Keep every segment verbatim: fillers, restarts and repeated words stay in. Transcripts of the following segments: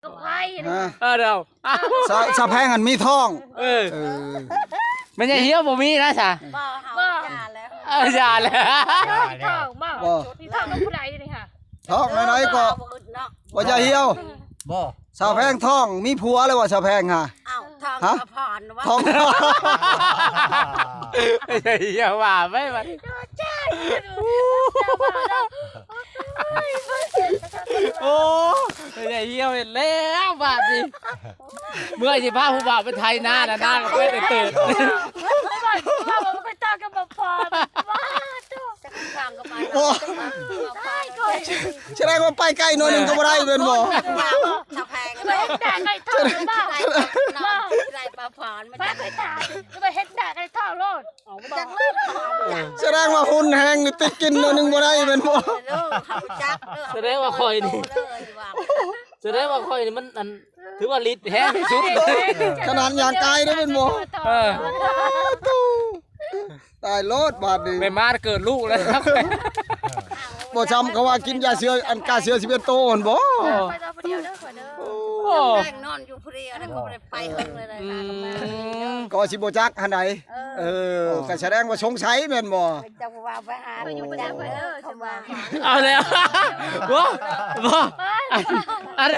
กับไผ ฮะ เออ เดี๋ยว อ้าว สะ สะแพงหั้นมีท้อง เออ เออ แม่ใหญ่เหี่ยวบ่มีนะซะ บ่ เฮา บ่ อย่าแล้ว เออ อย่าแล้ว ท้องบ่ บ่ สิท้องกับผู้ใดนี่ค่ะ ท้องไหนๆก็ บ่อึดเนาะ ว่าอย่าเหี่ยว บ่ สะแพงท้องมีผัวแล้วว่าสะแพงฮะ อ้าว ท้อง ฮะ สะพานวะ ท้อง แม่ใหญ่เหี่ยวว่าไปบัด โอ้ แม่ใหญ่เหี่ยวเฮ็ดแล้วบาดนี้ เมื่อสิพาผู้บ่าวไปไถนาน่ะ นาก็ไปแต่ตื่น ไม่ไหว ว่ามันไปต่อกับบ่พอ ว่าตุ๊ก จะฟังกับมัน โอ้ จะมา จะมาไป แสดงว่าไปไกลหน่อยหนึ่งก็บ่ได้แม่นบ่ ชาวแพง ไปด่าไก่ทอดบ้า ไรปลาพรมัน ไป จะ ไปด่า จะไปเฮ็ดด่าไก่ทอดโลด ออกมาจาก แสดงว่าหุ่นแฮงนี่ติดกินหน่อยหนึ่งบ่ได้แม่นบ่ เออ เขาจัก เออ แสดงว่าข่อยนี่ เลยว่า แสดงว่าข่อยนี่มันอัน ถือว่าฤทธิ์แฮงที่สุด ขนาดย่างกายได้แม่นบ่ เออ ตายโลดบาดนี้ แม่ม้าเกิดลูกแล้วครับ บ่ซ้ำเขาว่ากินยาเสือ อันกาเสือสิบเอ็ดโตหั่นบ่ ไปต่อผู้เดียวเด้อข่อยเด้อ โอ้ แม่งนอนอยู่ผู้เดียวนะ ก็บ่ได้ไปเฮิงเลยนะ อืม ก็สิบ่จักหั่นใด เออ เออ ก็แสดงว่าสงสัยแม่นบ่ เจ้าว่าไปหา ไปอยู่ไปแล้วข่อยเด้อ เขาว่า เอาแล้ว บ่ บ่ อัน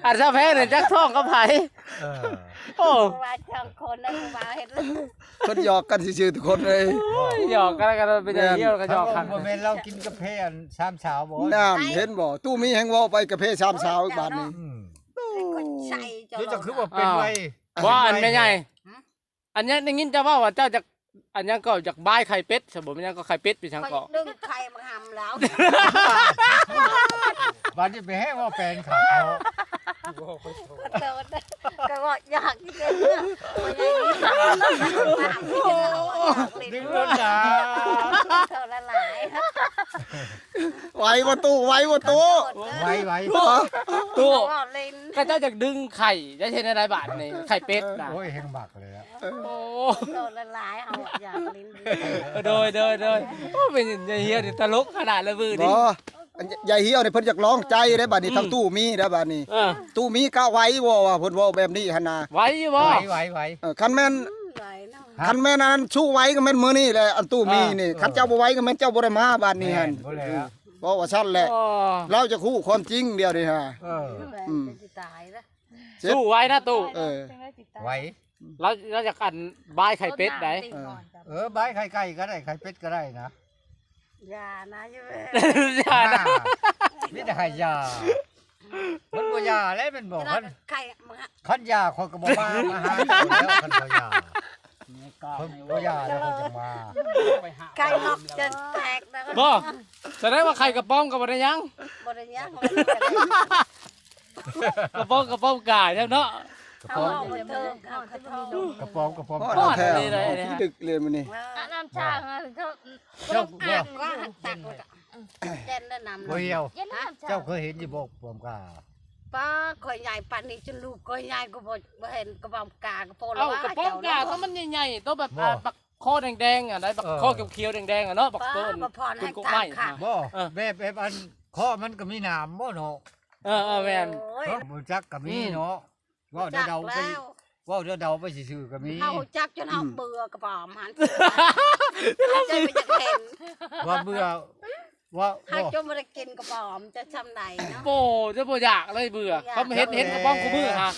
อันสะแพงเนี่ยจักท้องกับไผ เออ โอ้ ว่าสองคนนะ ว่าเฮ็ด เพิ่นหยอกกันซื่อๆทุกคนเลย โอ้ย หยอกกันแล้วกัน เป็นอย่างเดียวกัน หยอกกัน บ่แม่นเรากินกาแฟอันสามสาวบ่ นั่นเห็นบ่ ตู้มีแฮงเว้าไปกาแฟสามสาวอีกบาดนี้ อืม ใส่ เดี๋ยวจะคือว่าเป็นไว อ้าว ว่าอันแม่ใหญ่ หืม อันนี้ได้ยินเจ้าเว้าว่าเจ้าจะ อันยังก็อยากบายไข่เป็ด สมมุติมันยังก็ไข่เป็ดเป็นหยังก็ ดึงไข่มาหำแล้ว บาดนี้ไปแฮงว่าแฟนคลับเขา ขอโทษนะ ก็ว่าอยากกินเนาะ ดึงรถจ้า เท่าละหลาย ไหวบ่ตู้ ไหวบ่ตู้ ไหว ไหว บ่ ตู้ ว่าเล่น ก็เจ้าอยากดึงไข่ จะเฮ็ดอะไรบาดนี่ ไข่เป็ดน่ะ โอ้ย แฮงบักเลยอะ โอ้ เท่าละหลาย เฮาอยากเล่น โดย โดย โดย โอ้ เป็นยายเหี่ยวนี่ตลกขนาดละมื้อนี้ บ่ อันยายเหี่ยวนี่เพิ่นอยากลองใจได้บาดนี้ อืม ทั้งตู้มีได้บาดนี้ เออ ตู้มีกะไหวบ่ว่าเพิ่นเว้าแบบนี้หั่นน่ะ ไหวอยู่บ่ ไหว ไหว ไหว เออ คันแม่น ไหวเนาะ คันแม่นอันนั้นสู้ไหวก็แม่นมื้อนี้แหละ อันตู้มีนี่ เออ คันเจ้าบ่ไหวก็แม่นเจ้าบ่ได้มาบาดนี้หั่น แม่นบ่แล้ว เว้าว่าซั่นแหละ อ๋อ เราจะฮู้ความจริงเดียวนี่ฮะ เออ อืม สิตายละ สู้ไหวนะตู้ เออ ไหว แล้ว แล้วอยากอันบายไข่เป็ดได้ เออ บายไข่ไก่ก็ได้ ไข่เป็ดก็ได้นะ อย่านะ อย่า อย่านะ อ่า มีแต่ให้อย่า มันบ่อย่าแล้วมันบอก คัน ไข่มา คันอย่าคนก็บ่มา มาหาเจ้าแล้ว คันเขาอย่า คนบ่อย่าแล้วคนจะมา ไข่นกจนแตกนะ บ่ แสดงว่าไข่กระป๋องก็บ่ได้หยัง บ่ได้หยัง กระป๋อง กระป๋องกายแล้วเนาะ กระป๋อง เอาเถอะ เอากระป๋อง กระป๋อง กระป๋อง ฮอด แท้ นี่เลย นี่ฮะ ดึกเลยมื้อนี้ อ่ะ น้ำชา เจ้า เจ้า อ่างก็หันตักเลยก็ เย็นแล้วน้ำ บ่เหี่ยว เย็นแล้วน้ำชา เจ้าเคยเห็นอยู่บ่ปอมกา ป้า ข่อยใหญ่ปานนี้จนลูกข่อยใหญ่ก็บ่ บ่เห็นกระป๋องกากระโปรง เอ้า แล้ว กระป๋องกา เจ้าเนาะ ก็มันใหญ่ๆ ตัวแบบ บ่ อ่า บักคอแดงๆ อ่ะ ได้บัก เออ คอเขียวๆ แดงๆ อ่ะเนาะ บัก เออ ต้น บักพร ต้นกกไม้ ให้ตักค่ะ บ่ เออ แบบ แบบอันคอมันก็มีหนามบ่เนาะ เออ เออ แม่น โอ้ย เออ บ่จักก็มี อืม เนาะ เว้าเดาๆ ไป จักแล้ว เว้าเดาๆ ไปซื่อๆ ก็มี เฮาจักจนเฮา อืม เบื่อกระป๋องหัน เฮาจะไปอยากเห็น ว่าเบื่อ ว่า เฮา ว่า จนบ่ได้กินกระป๋องจะช่ำใดเนาะ โอ้ จะบ่อยากเลยเบื่อ บ่อยาก เขาเห็น เห็นกระป๋องคู่มื้อฮะ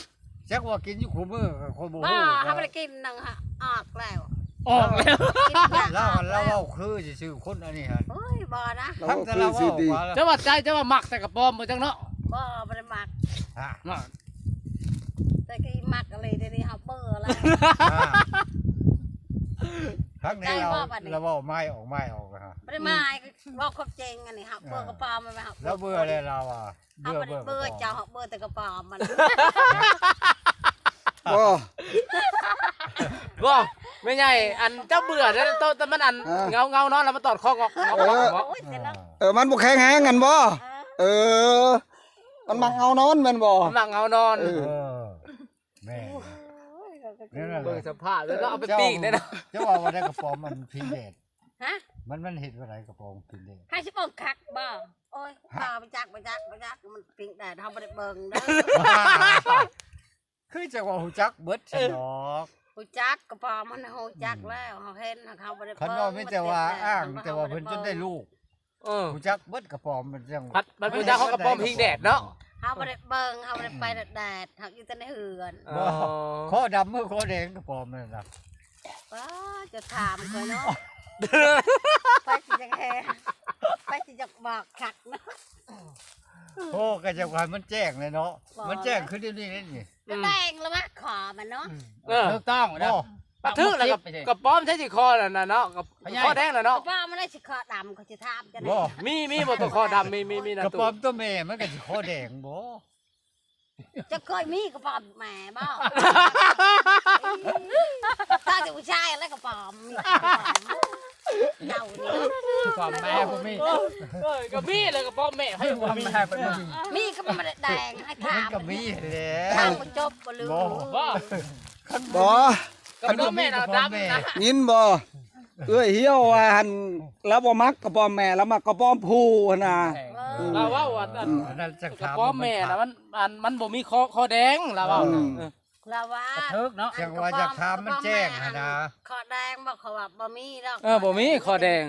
จักว่ากินอยู่คู่มื้อก็คนบ่ บ่ ฮู้ เฮาบ่ได้กินหนึ่งฮะ ออกแล้ว ออกแล้ว กินยาก แล้ว ออกแล้ว แล้วเว้าคือซื่อๆ คนอันนี้หั่น โอ้ย บ่นะ ทั้งแต่ละเว้าว่า เจ้าว่าใจ เจ้าว่ามักแต่กระป๋องบ่จังเนาะ บ่ บ่ได้มัก ฮะ น่ะ แต่ก็อีมักอะไรเดี๋ยวนี้เฮาเบื่อแล้ว อ่า ครั้งนี้เรา ใจว่าบัดนี้ เราเว้าไม้ออกไม้ออกอะฮะ บ่ได้มาให้เว้าความจริงอันนี้เฮาเบื่อกระป๋องมันเฮา แล้วเบื่อเลยเราอ่ะ เฮาบ่ได้เบื่อ เบื่อกระป๋อง เจ้า เฮาเบื่อแต่กระป๋องมัน บ่ บ่ แม่ใหญ่ อันเจ้าเบื่อแล้วโต แต่มันอัน อ่า เงาเงานอนแล้วมาตอดคอกอก เออ โอ้ย เสียแล้ว เออ มันบ่แข็งแรงกันบ่ เออ เออ มันมักเงานอนแม่นบ่ มันมักเงานอน เออ เออ แม่น โอ้ย เนี่ยนะ เบิ่งสภาพแล้วเนาะ เอาไปปิ้งได้เนาะ เจ้าว่า ว่าได้กระป๋องมันพิงแดด ฮะ มัน มันเฮ็ดว่าไดกระป๋อมปิ้งแดด ให้สิเบิ่งคักบ่ โอ้ย ฮะ บ่ บ่จัก บ่จัก บ่จัก มันปิ้งแดด เฮาบ่ได้เบิ่งเด้อ คือจักว่าฮู้จักเบิดซั่นดอก ฮู้จักกระป๋อมมันฮู้จัก อืม แล้ว เฮาเห็น เฮาบ่ได้ คันว่า เบิ่ง มีแต่ว่า มันปิ้งแดด อ้าง เฮาบ่ แต่ว่าเพิ่นจนได้ลูก เออ ฮู้จักเบิดกระป๋อมมันจัง พัด พัดฮู้จักเขากระป๋อมปิ้งแดดเนาะ เฮาบ่ได้เบิ่ง เฮาบ่ได้ไปแดด เฮาอยู่แต่ในเฮือน บ่ อ๋อ คอดำมือคอแดงกระป๋อมนั่นน่ะ ว้า จะถามข้อยเนาะ ไปสิจักแฮ ไปสิจักบอกคักเนาะ โอ้ ก็จักว่ามันแจ้งเลยเนาะ บอก มันแจ้งขึ้นเดี๋ยวนี้นี่ มันแดงแล้ววะ คอมันเนาะ เออ ถูกต้องเนาะ บ่ ปะถือแล้วก็ กระป๋อมใช่สิคอนั่นน่ะเนาะ กระ พญา คอแดงน่ะเนาะ กระป๋อมมันได้สิคอดำ เขาสิถามจังได๋ บ่ มี มีบ่ตัวคอดำ มี มี มีนะ กระป๋อมตัวแม่มันก็สิคอแดงบ่ จะเคยมีกระป๋อมแม่บ่ ถ้าจะผู้ชายแล้วกระป๋อม เจ้านี่ กระป๋อมแม่บ่มี เออ เออ ก็มีเลยกระป๋อมแม่ให้ กระป๋อมแม่มันบ่มี มีก็มันบ่ได้แดง ให้ถาม มันก็มีแหละ ถามบ่จบบ่ลืม บ่ บ่ คัน บ่ กระป๋อมแม่น่ะดำนะ ยินบ่ เอื้อยเหี่ยวว่าหั่น ลาวบ่มักกระป๋อมแม่ ลาวมักกระป๋อมผู้หั่นน่ะ เออ ลาวเว้าว่าอัน อืม อันนั้นจักถาม กระป๋อมแม่น่ะมัน มัน มันบ่มีคอ คอแดง ลาวเว้า อืม เออ ลาวว่า กระเทิกเนาะ จังว่าอยากถามมันแจ้งหั่นน่ะ คอแดงบ่ เขาว่าบ่มีดอก เออ บ่มีคอแดง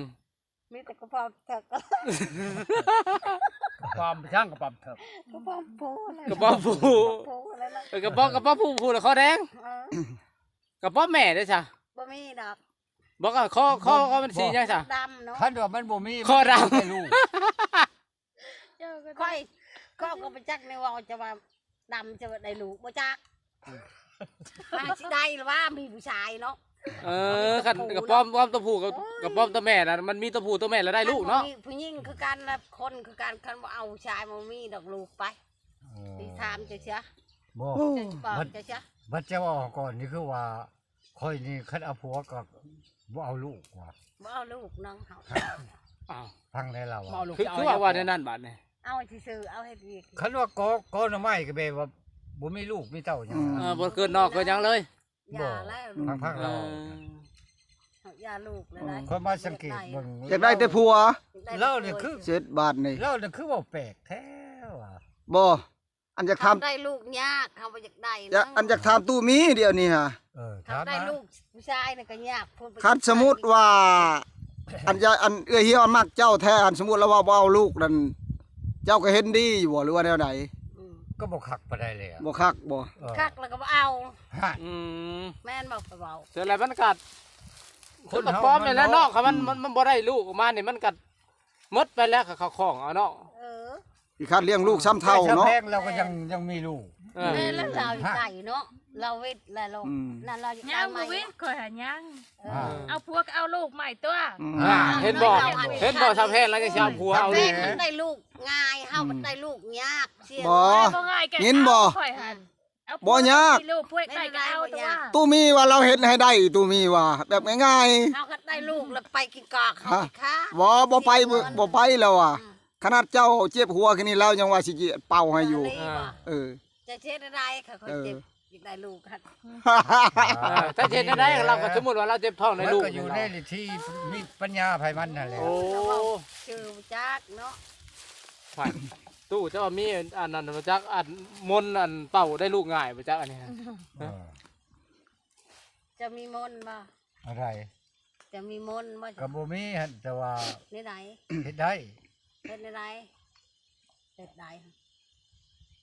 มีแต่กระป๋อมเถิก กระป๋อมช่างกระป๋อมเถิก กระป๋อมผู้เลย กระป๋อมผู้ ผู้เลยนะ เออ กระป๋อม กระป๋อมผู้ ผู้ละคอแดง เออ กระป๋อมแม่เด้ซะ บ่มีดอก บ่ก็คอ คอ คอมันสีหยังซะ ดำเนาะ คันว่ามันบ่มี คอดำ มันได้ลูก ข้อย ข้อยก็บ่จักแนวเว้า จะว่าดำจะว่าได้ลูก บ่จัก มันสิได้หรือว่ามีผู้ชายเนาะ เออ คันกระป๋อม ป๋อมตัวผู้กับ โอ้ย กระป๋อมตัวแม่น่ะ มันมีตัวผู้ตัวแม่แล้วได้ลูกเนาะ คันบ่มีผู้หญิงคือกัน และคนคือกัน คันบ่เอาผู้ชายมามีดอกลูกไป เออ สิถามจะเสีย บ่ จะบอกจะเสีย บัดเจ้าเว้าก่อนนี่คือว่า ข้อยนี่คันเอาผัวก็บ่เอาลูกว่ะ บ่เอาลูกน้องเขา อ้าว ฟังได้แล้ว บ่เอา ว่ะ ลูก คือ จะเอา คือว่า ยังไง ว่าในนั้นบาดนี่ เอาซื่อๆ เอาเฮ็ดเวียก คันว่าก่อ ก่อหน่อไม้ก็แบบว่าบ่มีลูกมีเต้าหยัง อืม เออ บ่เกิดนอกเกิดหยังเลย อย่าแล้ว บ่ ลูก ฟังๆ แล้ว เออ อย่าลูกเลยนะ ข้อยมาสังเกตเบิ่ง อยากได้แต่ผัว อยากได้แต่ผัว ลาวนี่คือ เจ็ดบาทนี่ ลาวนี่คือเว้าแปลกแท้ว่ะ บ่ อันอยากถาม ได้ลูกยาก เขาบ่อยากได้ อยาก นะ อันอยากถามตู้มีเดี๋ยวนี้ฮะ เออ เขาได้ ถามมา ลูกผู้ชายนี่ก็ยาก พูดไป คันสมมุติว่า อันยา อันเอื้อยเหี่ยวมักเจ้าแท้ อันสมมุติแล้วว่าบ่เอาลูกนั่น เจ้าก็เห็นดีอยู่บ่ หรือว่าแนวใด อืม ก็บ่คักปานใดแล้ว บ่คักบ่ เออ คักแล้วก็บ่เอา ฮะ อืม แม่นบ่ไปเว้า เสร็จแล้วมันกัด คน คนกระป๋อมนี่แหละเนาะ เฮามัน คันมัน อืม มัน มันบ่ได้ลูกออกมานี่มันกัด หมดไปแล้ว เขา เขาของเอาเนาะ เออ อีกคันเลี้ยงลูกซ้ำเฒ่าเนาะ แพงเราก็ยัง ยังมีลูก เออ แม่นแล้วลาวอยู่ไกลเนาะ ลาวเวทลาวโลก อืม นั่นลาวอยู่ ยัง ไกล บ่วิ ไหม ข่อยหายัง เออ อ่า เอาผัวก็เอาลูกใหม่ตัว อืม อ่า เห็นบ่ เห็นบ่ สาวแพงแล้วจะสิเอาผัวเอาลูก สาวแพงมันได้ลูกง่าย เฮามันได้ลูกยาก เสีย บ่ บ่ง่ายแก ยินบ่ เอาข่อยหัน เอาผัว บ่ยาก มีลูกผัวใกล้ก็เอาตัว ตู้มีว่าเราเฮ็ดให้ได้ ตู้มีว่าแบบง่ายๆ เฮาก็ได้ลูกแล้วไปกินกอกเขา ฮะ ไปค่ะ บ่ บ่ไป เสียเงิน บ่ไปแล้วอ่ะ อืม ขนาดเจ้าเจ็บหัวแค่นี้ลาวยังว่าสิเป่าให้อยู่ เออ เออ จะเฮ็ดได้ เขาก็เจ็บ เออ อยากได้ลูกค่ะ เออ ถ้าเฮ็ดได้ ลาวก็สมมุติว่าลาวเจ็บท้องได้ลูก มันก็อยู่ในที่มีปัญญาไผมันนั่นแหละ โอ้ ชื่อจักเนาะ ไผ ตู้เจ้ามีอันนั้นบ่จัก อันมนต์อันเป่าได้ลูกง่ายบ่จักอันนี้ เออ จะมีมนต์บ่ อะไร จะมีมนต์บ่ ก็บ่มีหั่น แต่ว่า นี่ไหน เฮ็ดได้ เฮ็ดนี่ไหน เฮ็ดใด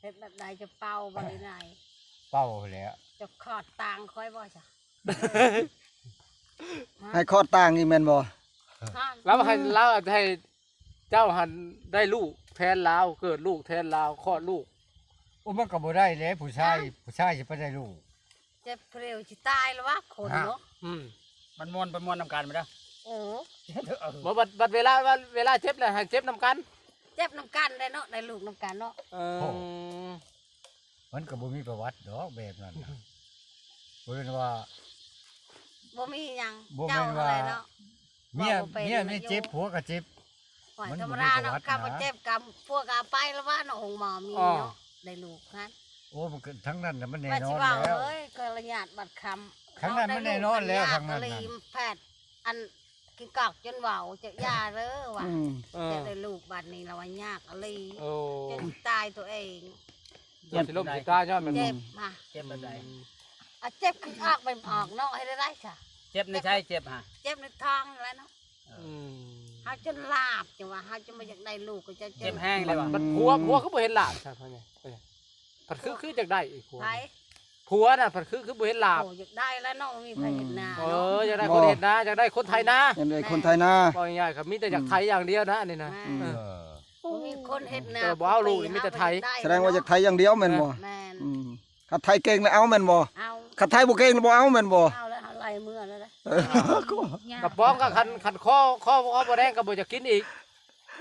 เฮ็ดแบบใด จะเป่าบ่นี่ไหน เป่าแหละ จะคลอดตางค่อยบ่จ้ะ ให้คลอดตางอีกแม่นบ่ ฮะ ลาวให้ ลาวให้เจ้าหันได้ลูกแทนลาว เกิดลูกแทนลาว คลอดลูก โอ้ มันก็บ่ได้แหละ ผู้ชาย ฮะ ผู้ชายสิไปได้ลูก เจ็บเพลียวสิตายแล้ววะ คนเนาะ ฮะ อืม มันม่วนไปม่วนนำกันไปเด้อ เออ เออ บ่ บัด บัดเวลา เวลาเจ็บแล้วให้เจ็บนำกัน เจ็บนำกันได้เนาะ ได้ลูกนำกันเนาะ เออ โอ้ มันก็บ่มีประวัติดอกแบบนั้นน่ะ บ่แม่นว่า บ่มีหยัง บ่แม่นว่า เจ้าอะไรเนาะ เมีย เว้าบ่เป็น เมีย เมียเจ็บ ผัวก็เจ็บ โอ้ย มันบ่มีประวัตินะ ธรรมดาเนาะ คำว่าเจ็บกำ ผัวก็เอาไปแล้วว่าเนาะ โรงหมอมี อ๋อ เนาะ ได้ลูกฮะ โอ้ มันก็ทั้งนั้นน่ะมันแน่นอนแล้ว ว่าสิเว้าเอ้ย ก็ระยะบัดคำ ทั้งนั้นมันแน่นอนแล้ว เอาได้ลูก ทั้งนั้นน่ะ ยากอีหลี แพทย์ อัน ขี้กอกจนเว้าจะอย่าเด้อว่ะ อืม เออ จะได้ลูกบัดนี้ละว่ายากอีหลี โอ้ จนตายตัวเอง เจ็บ สิล้มสิตายย้อนแม่นบ่ เจ็บมา เจ็บแบบใด อ่ะ เจ็บขี้ออกไปออกเนาะ ให้ได้ได้ซะ เจ็บในใสเจ็บฮะ เจ็บในท้องนั่นแหละเนาะ อืม เฮาจนลาบจังว่าเฮาจะมาอยากได้ลูกก็จะเจ็บ เจ็บแฮงเลยว่ะ มันผัว ผัวคือบ่เห็นลาบซะพ่อใหญ่ เออ ผัดคือ คืออยากได้อีกผัว ไผ ผัวน่ะผัดคือ คือบ่เห็นลาบ โอ้ อยากได้แล้วเนาะ มีไผเฮ็ดนา อืม เนาะ เออ อยากได้คนเฮ็ดนา อยากได้คนไถนา อยากได้คนไถนา ว่าง่ายๆ ก็มีแต่อยากไถอย่างเดียวนะอันนี้นะ แม่น อืม เออ บ่มีคนเฮ็ดนา แต่บ่เอาลูกนี่มีแต่ไถ ได้ แสดงว่าอยากไถอย่างเดียวแม่นบ่ แม่น อืม คันไถเก่งแล้วเอาแม่นบ่ เอา คันไถบ่เก่งแล้วบ่เอาแม่นบ่ เอาแล้ว เอาไล่เมือแล้วนะ เออ กระป๋องก็คัน คันคอ คอ คอบ่แดงก็บ่อยากกินอีก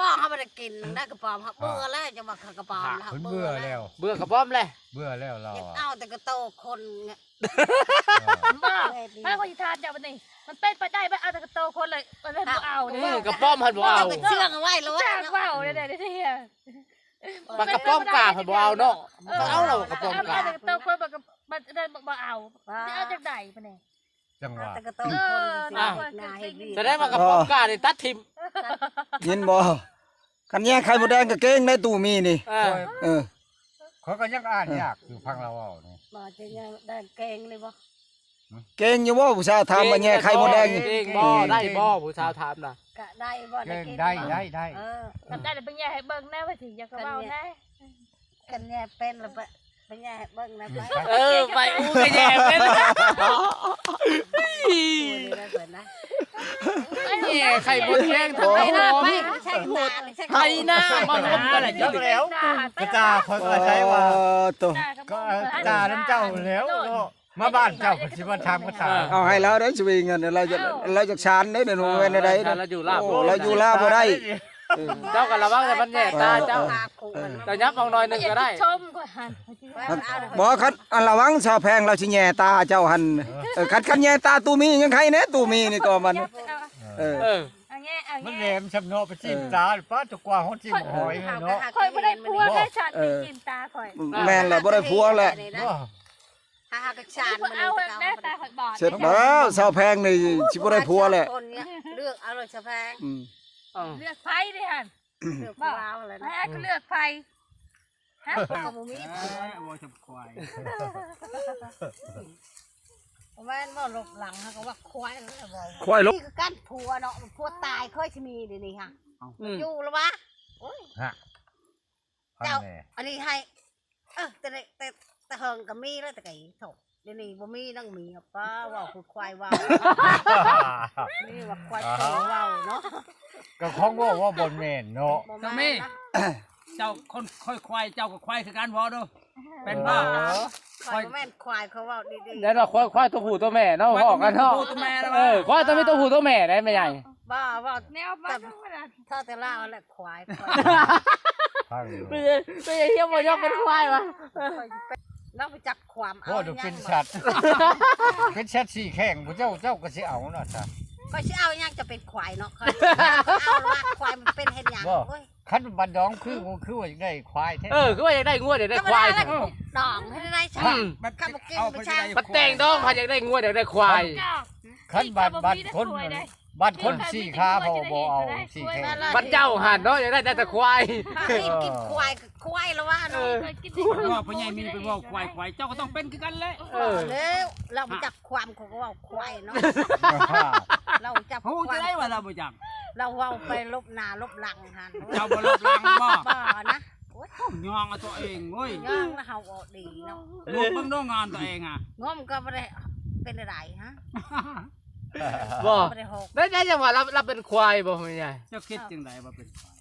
ป๋องเฮาบ่ได้กิน ได้กระป๋องเฮาเบื่อแล้ว จังว่ากระป๋องเฮา เพิ่นเบื่อแล้ว เบื่อกระป๋องแหละ เบื่อแล้วเรา อยาก อะ เอาแต่กระโตคนเนี่ย เออ บ่ เออ ดี ถ้าคนสิถามเจ้าบัดนี้ มันเป็นไปได้บ่ เอาแต่กระโตคนเลย มันเป็นบ่เอา เออ กระป๋องเพิ่นบ่เอา เอาไปเชื่องเอาไว้แล้ว เชื่องเว้าได้ ได้ ได้ ปลากระป๋องกาเพิ่นบ่เอาเนาะ เออ เอาแล้วกระป๋องกา เอาแต่กระโตคน บ่ บ่ บ่ บ่เอา สิเอาจังใดบัดนี้ จังหวะ เอาแต่กระโตคน เออ สิ อ่ะ หน้าให้ดี แสดงว่ากระป๋องกานี่ตัดถิ่ม ยินบ่ คันแย่ไข่มดแดงก็เก่งได้ตู้มีนี่ เออ เออ ข้อยก็ยังอ่านยากอยู่ฟังลาวเว้านี่ บ่จะยังได้เก่งเลยบ่ เก่งอยู่บ่ ผู้สาวถามว่าแย่ไข่มดแดง เก่งบ่ ได้บ่ ผู้สาวถามน่ะ ก็ได้บ่ ได้กิน เก่ง ได้ บ่ ได้ ได้ เออ คันได้แล้วไปแย่ให้เบิ่งแน่ว่าสิอยากจะเว้าแน่ คันแย่เป็นแล้วไป ไปแย่ให้เบิ่งนะ อืม ไป เออ ไปอู้ก็แย่เป็น โอ้ย ได้เพิ่นนะ แย่ไข่มดแดงทั้งหอม ไป ใช่ตาเลย ใช่ ไถนามาลงกัน แล้ว กระตาข้อยก็ใช้ว่า เออ โต ก็กระตาน้ำเจ้าแล้วเนาะ มาบ้านเจ้าก็สิมาถามกระตา เอาให้เราได้สวิงเงิน เราจะ เราจะชานได้เนี่ย หนูเงินอะไร เราอยู่ลาว โอ้ เราอยู่ลาวบ่ได้ เออ เจ้าก็ระวังแต่มันแย่ตาเจ้า เออ แต่ยับออกหน่อยหนึ่งก็ได้ ชมก่อน บ่คันอันระวังสาวแพงเราสิแย่ตาเจ้าหั่น เออ คัน คันแย่ตาตู้มียังใครแน่ ตู้มีนี่ก็มัน เออ เออ เอาแง่ เอาแง่ มันแหลมซำเนาะ ไปจิ้มตา ป้าจะกว่าห้องจิ้มหอยเนาะ ข้อยบ่ได้ผัวแน่ ฉัน เออ ไปจิ้มตาข้อย แม่นแหละ บ่ได้ผัวแหละ บ่ หาหากระชานมัน เอาแน่ ตาข้อยบอด เสร็จแล้ว สาวแพงนี่สิบ่ได้ผัวแหละ คนเนี่ย เลือกเอาเลยสาวแพง อืม เลือกไผเด้หั่น เลือกผู้บ่าวอะไรนะ ไผก็เลือกไผ ฮะ ก็บ่มี เอ้ย ว่าจะควาย แม่นบ่ หลบหลังเขาก็ว่าควายแล้วบ่ ควายหลบ นี่คือการผัวเนาะ ผัวตายค่อยสิมีเดี๋ยวนี้ฮะ อืม อยู่แล้ววะ โอ้ย ฮะ เจ้า อันนี้ให้ เออ แต่ แต่ แต่เฮิงก็มีแล้ว แต่ไก่ถก เดี๋ยวนี้บ่มีนังมีอ่ะ ป้า เว้าคือควายเว้า นี่ว่าควาย อ้าว เว้าเนาะ ก็ของเว้าว่าบ่แม่นเนาะ บ่แม่นนะ เจ้าคนค่อยควาย เจ้าก็ควายคือกันบ่เด้อ เป็นบ่ เออ ข้อยบ่แม่นควาย เขาเว้าดีๆ แล้วเราควาย ควายตัวผู้ตัวแม่เนาะ ควาย บอกกันเนาะ ตัวผู้ตัวแม่แล้ว เออ ควายตัวมีตัวผู้ตัวแม่ได้แม่ใหญ่ บ่ เว้าแนวบ้าน ถ้าแต่ลาวแหละควาย ควาย ฟังอยู่ ไม่ใช่ ไม่ใช่เฮียบ่ยอมเป็นควายวะ เราไปจับความเอา โอ้ ดู หยัง เป็นสัตว์ เป็นสัตว์สี่แข้ง พระเจ้า เจ้าก็สิเอาเนาะ สัตว์ ก็สิเอาหยังจะเป็นควายเนาะ เขาเอาละ ควายมันเป็นเห็นหยัง บ่ โอ้ย คันบัดดองคือ คือว่าอยากได้ควายแท้ เออ คือว่าอยากได้งวด อยากได้ควาย ก็บ่ได้ละ ดองให้ได้ใช่ อืม มัน คำบ่กิน เอาไป บ่ใช่ ได้ มันแต่งดอง พันอยากได้งวด อยากได้ควาย คันบัด บัดคน บัดคนสี่ขา พอบ่เอาสี่แข้ง บัดเจ้าหันเนาะ อยากได้แต่ควาย ถ้ารีบกินควายก็ควายแล้วว่าเนาะ เออ ว่าพ่อใหญ่มีไปเว้าควาย ควาย เจ้าก็ต้องเป็นคือกันแหละ เออ แล้วเราจับความเขาก็เว้าควายเนาะ เราจับ ฮู้จะได้ว่าเราบ่จัก เราเว้าไปลบหน้าลบหลังหั่น เจ้าบ่ลบหลังบ่ บ่นะ โอ้ย ยองเอาตัวเองเว้ย ยองแล้วเฮาออกดีเนาะ ลูกเบิ่งดูงานตัวเองอะ งมก็บ่ได้เป็นอะไรฮะ บ่ บ่ได้หก ได้ ได้จังหวะเรา เราเป็นควายบ่แม่ใหญ่ เจ้าคิดจังใดว่าเป็นควาย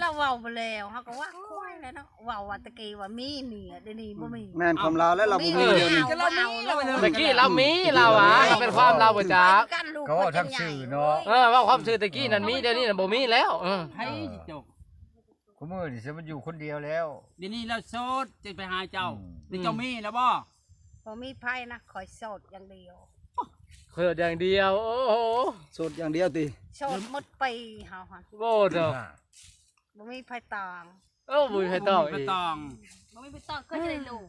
เราเว้าไปแล้ว เฮาก็ว่าควายแล้วเนาะ เว้าว่าตะกี้ว่ามีเมีย เดี๋ยวนี้บ่มี แม่นความลาวแล้วเราบ่มี บ่มี เดี๋ยวนี้ เออ ก็เรามี บ่เอาเนาะ ตะกี้เรามี เราอะ เราเป็นความเราบ่จัก กันลูก ก็เว้าทางสื่อเนาะ เออ เว้าความสื่อตะกี้นั่นมี เดี๋ยวนี้น่ะบ่มีแล้ว เออ ไผเจ้า คุมื้อนี่สิมันอยู่คนเดียวแล้ว เดี๋ยวนี้เราโสด จะไปหาเจ้า อืม นี่เจ้ามีแล้วบ่ บ่มีไผนะ ข้อยโสดอย่างเดียว โสดอย่างเดียว โอ้โห โสดอย่างเดียวติ โสดหมดปีเฮาหั่น โอ้โธ่ อ่า บ่มีไผตอง เออ บ่มีไผตอง บ่มีไผ อีก ตอง บ่มีไผตอง ก็จะได้ลูก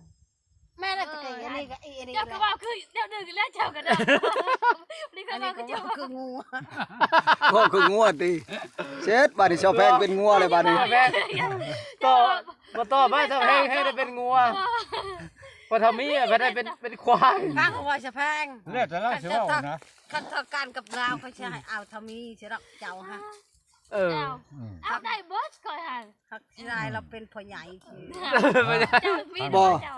แม่น่ะตะกี้อันนี้ก็อีอันนี้ เจ้าก็ แหละ ว่าคือเดี๋ยวดึงแล้วเจ้าก็ได้นี่ อัน ก็ นี้ ว่า ก็ คือเจ้า ว่าคืองู ก็คืองัวติเช็ดบาดนี้ชาวแพงเป็นงัวเลยบาดนี้ แพงก็บ่ต่อมาชาวแพงให้ได้เป็นงัวพอทำมีอ่ะไปได้เป็นเป็นควาย ฟังว่าชะแพง แล้วแต่เราสิเว้านะ คันทอการกับลาวเขาสิให้เอาทามีสิดอกเจ้าฮะ เออ เอาได้เบิร์ดก่อนค่ะ ฮักสิได้เราเป็นพ่อใหญ่คือ เจ้ามี บ่ เจ้า